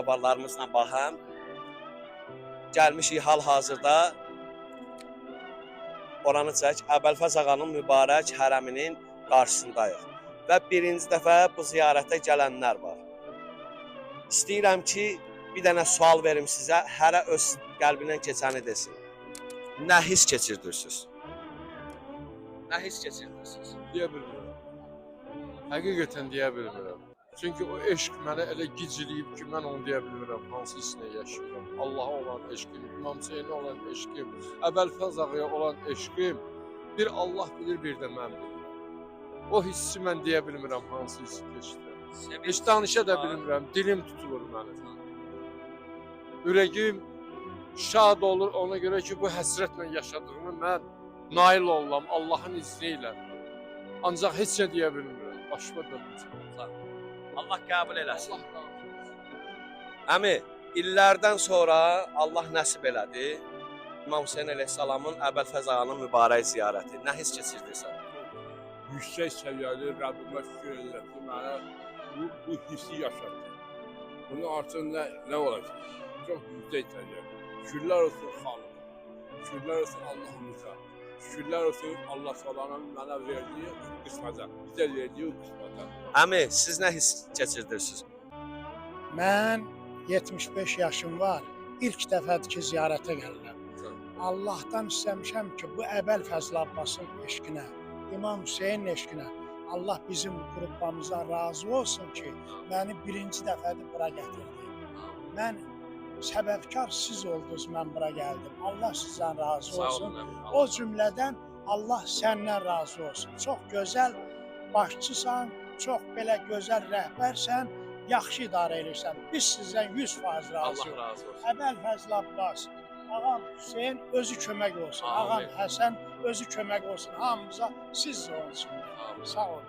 Barlarımızla bahəm gəlmişik hal-hazırda oranı çək, Əbülfəz ağanın mübarək hərəminin qarşısındayıq. Və birinci dəfə bu ziyarətə gələnlər var. İstəyirəm ki, bir dənə sual verim sizə, hərə öz qəlbindən keçəni desin. Nə hiss keçirdirsiniz? Nə hiss keçirdirsiniz? Deyə bilmirəm. Həqiqətən deyə bilmirəm. Çünki o eşq mənə elə gic eləyib ki, mən onu deyə bilmirəm, hansı hisslə yaşayıram. Allaha olan eşqim, İmam Hüseynə olan eşqim, Əbülfəz ağaya olan eşqim bir Allah bilir, bir də mən bilirəm. O hissi mən deyə bilmirəm, hansı hissi keçirəm. Heç danışa da bilmirəm, dilim tutulur mənim. Ürəyim şad olur ona görə ki, bu həsrətlə yaşadığımı mən nail olam Allahın izni ilə. Ancaq heç nə deyə bilmirəm. Başıma dönmüşəm. Allah qəbul eləsin. Allah razı olsun. Əmi, illərdən sonra Allah nəsib elədi. İmam Hüseyn əleyhissalamın Əbülfəz ağanın mübarək ziyarəti. Nə hiss keçirdirsən? Yüksək səviyyəli Rəbbimə şükür edirəm ki, mənə bu hissi yaşatdı. Bunun artıq nə olacaq? Çox yüksək səviyyəli. Şükürlər olsun xalqım. Şükürlər olsun Allahımıza. Şükürlər olsun Allah Taala'nın mənə verdiyi qismətə, bizə verdiyi qismətə. Əmi, siz nə hiss keçirdirsiniz? Mən 75 yaşım var. İlk dəfədir ki, ziyarətə gəlirəm. Allahdan istəmişəm ki, bu Əbəl Fəzl Abbasın eşqinə, İmam Hüseynin eşqinə Allah bizim qrupamıza razı olsun ki, məni birinci dəfədir bura gətirdi. Mən səbəbkar siz oldunuz, mən bura gəldim. Allah sizdən razı olsun. O cümlədən Allah səndən razı olsun. Çox gözəl başçısan, çox belə gözəl rəhbərsən, yaxşı idarə edirsən. Biz sizdən 100% razıyıq. Allah razı olsun. Əbəl Fəzl Abbas, ağam Hüseyn özü kömək olsun. Amin. Ağam Həsən özü kömək olsun. Hamımıza siz də onun üçün. Amin. Sağ olun.